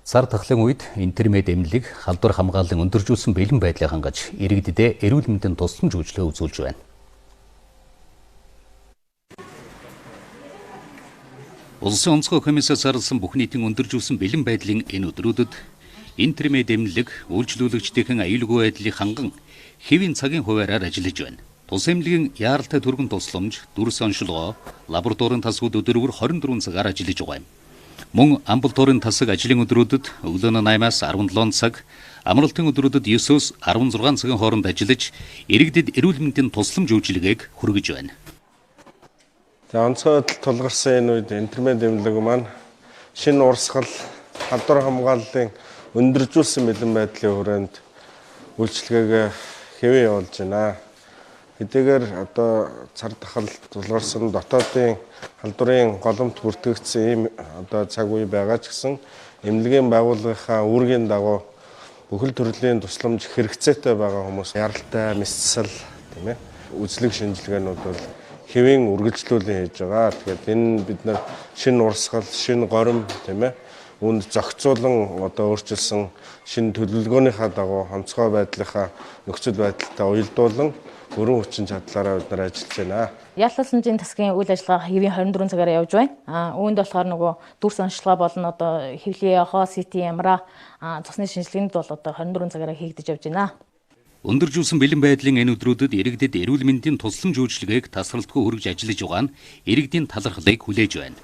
Цар тахлын үед Интермед эмнэлэг халдвар хамгааллын өндөржүүлсэн бэлэн байдлыг хангаж, иргэдэд эрүүл мэндийн тусламж үйлчилгээ үзүүлж байна. Улсын онцгой комиссаас зарласан бүх нийтийн өндөржүүлсэн бэлэн байдлын энэ өдрүүдэд Интермед эмнэлэг үйлчлүүлэгчдийн аюулгүй байдлыг ханган хэвийн цагийн хуваараар ажиллаж байна. Тус эмнэлгийн яаралтай түргэн тусламж, дүрс оншилгоо, лабораторийн тасгууд өдөрвөр 24 цагаар ажиллаж байгаа юм. Мөн амбулаторийн тасаг ажлын өдрүүдэд өглөөний 8-аас 17 цаг, амралтын өдрүүдэд 9-өөс 16 цагийн хооронд ажиллаж, иргэдэд эрүүл мэндийн тусламж үйлчилгээг хүргэж байна. За, онцгой байдал тулгарсан энэ үед Интермед эмнэлэг маань шинэ урсгал халдвар хамгааллын өндөржүүлсэн бэлэн байдлын хүрээнд үйлчилгээгээ хэвэн явуулж байна. Хэдийгээр одоо цар тахал тулгарсан, дотоодын халдварын голомт бүртгэгдсэн ийм одоо цаг үе байгаа ч гэсэн эмнэлгийн байгууллагынхаа үүргийн дагуу бүхэл төрлийн тусламж хэрэгцээтэй байгаа хүмүүс яралтай, мэс засал, тийм ээ, үзлэг шинжилгээнүүд бол хэвийн үргэлжлүүлэн хийж байгаа. Тэгэхээр энэ бид нар шинэ урсгал, шинэ горим, тийм ээ, үүнд зохицуулан одоо өөрчилсөн шинэ төлөвлөгөөнийхаа дагуу онцгой байдлынхаа нөхцөл байдалтай уялдуулан өрөн хүчин чадлаараа бид нар ажиллаж байна. Яллалсанжийн тасгийн үйл ажиллагаа хэвийн 24 цагаараа явж байна. Үүнд болохоор нөгөө дүрс онцлогоо болон одоо хэвлийн эхо, CT, MRI, цусны шинжилгээнд бол одоо 24 цагаараа хийгдэж явж байна. Өндөржүүлсэн бэлэн байдлын энэ өдрүүдэд иргэдэд эрүүл мэндийн тусламж үйлчилгээг тасралтгүй хүргэж ажиллаж байгаа нь иргэдийн талархлыг хүлээж байна.